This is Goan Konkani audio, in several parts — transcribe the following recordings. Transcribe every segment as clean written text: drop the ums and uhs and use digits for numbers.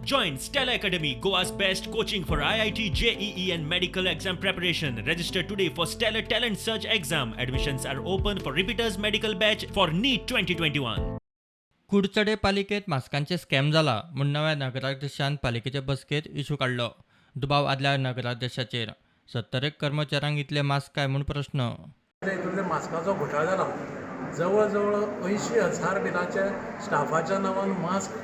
Join Stellar Academy, Goa's best coaching for IIT, JEE, and medical exam preparation. Register today for Stellar Talent Search exam. Admissions are open for repeaters medical batch for NEET 2021. Curchorem पालिकेत मास्कांचे scam जाला म्हूण नव्या नगराध्यक्षान पालिकेचे बसकेत इशू काडलो. दुबाव आदल्या नगराध्यक्षाचेर. 70 कर्मचाऱ्यांक इतले मास्क काय म्हूण प्रश्न. हितूंतले मास्काचो घोटाळो जाला. जवळ जवळ 80,000 बिलाचे स्टाफाच्या नांवान मास्क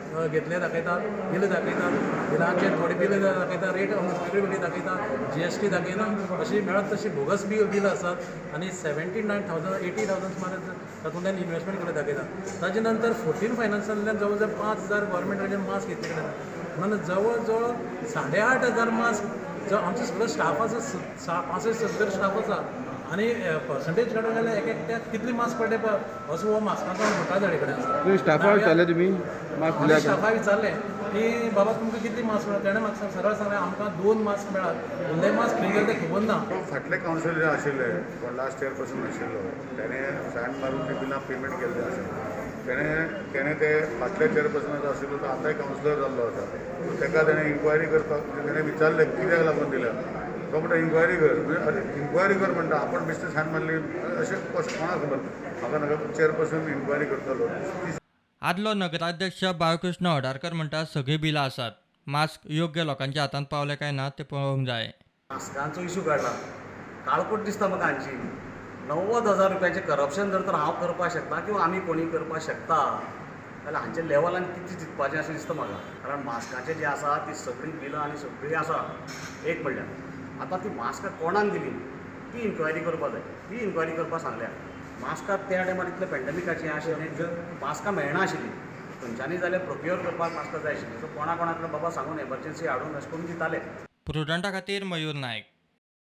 घेतले दाखयतात, बिलां दाखयतात, बिलांचेर थोडी बिलां दाखयतात, रेट वेगळी वेगळी दाखयता, जीएसटी दाखयना, अशी मेळत तशी बोगस बिलां आसात आनी 79,000 80,000 सुमार तातूंतल्यान इन्वेस्टमेंट केले दाखयता. ताजे नंतर 14 फायनान्सांतल्यान जवळ जवळ 5,000 गव्हर्मेंट कडल्यान मास्क घेतले कडेन, म्हणून जवळ जवळ 8,500 मास्क जो आमचो सगळो स्टाफ आसा, 65-70 स्टाफ आसा आनी पर्संटेज काडून जाल्यार एक एकट्याक कितले मास्क पडले पळय, असो हो मास्काचो घोटाळो जाले कडेन आसा. स्टाफा विचारलें तुमी मास्क आमी स्टाफा विचारलें की बाबा तुमकां कितले मास्क मेळ्ळा, तेणें म्हाका सरळ सांगलें आमकां 2 मास्क मेळ्ळा, उरले मास्क खंय गेले ते खबर ना. फाटले कावन्सिलर आशिल्ले कोण लास्ट इयर पासून आशिल्लो तेणें सायन मारून ती बिलां पेमेंट केल्लें आसा. तेणें ते फाटले चेअरपर्सन आशिल्लो तो आतांय कावन्सिलर जाल्लो आसा. ताका तेणें इन्क्वायरी करपाक तेणें विचारलें कित्याक लागून दिल्या, तो म्हणटा इन्क्वायरी कर. अरे इन्क्वायरी कर म्हणटा, आपण बेश्टे सायन मारली अशें कशें कोणाक खबर, म्हाका नाका चेअरपर्सन इन्क्वायरी करतलो. आदलो नगराध्यक्ष बाळकृष्ण हडारकर म्हणटा सगळीं बिलां आसात, मास्क योग्य लोकांच्या हातांत पावले काय ना ते पळोवंक जाय. मास्कांचो इशू काडला, काळकोट दिसता म्हाका हांची. 90,000 रुपयाचें करप्शन जर तर हांव करपाक शकता किंवा आमी कोणी करपाक शकता जाल्यार हांच्या लेवलान कितें चिंतपाचें अशें दिसता म्हाका. कारण मास्काचें जें आसा ती सगळीं बिलां आनी सगळीं आसा. एक म्हणल्यार आतां ती मास्कां कोणाक दिली ती इन्क्वायरी करपाक जाय, ती इन्क्वायरी करपाक सांगल्या. मास्कां त्या टायमार इतलें पॅन्डेमिकाचें आशिल्लें, मास्कां मेळना आशिल्लीं, खंयच्यांनी जाल्यार प्रोक्युअर करपाक मास्कां जाय आशिल्लीं. सो कोणा कोणाक बाबा सांगून एमर्जन्सी हाडून अशें करून दिताले. प्रुडंटा खातीर मयूर नायक.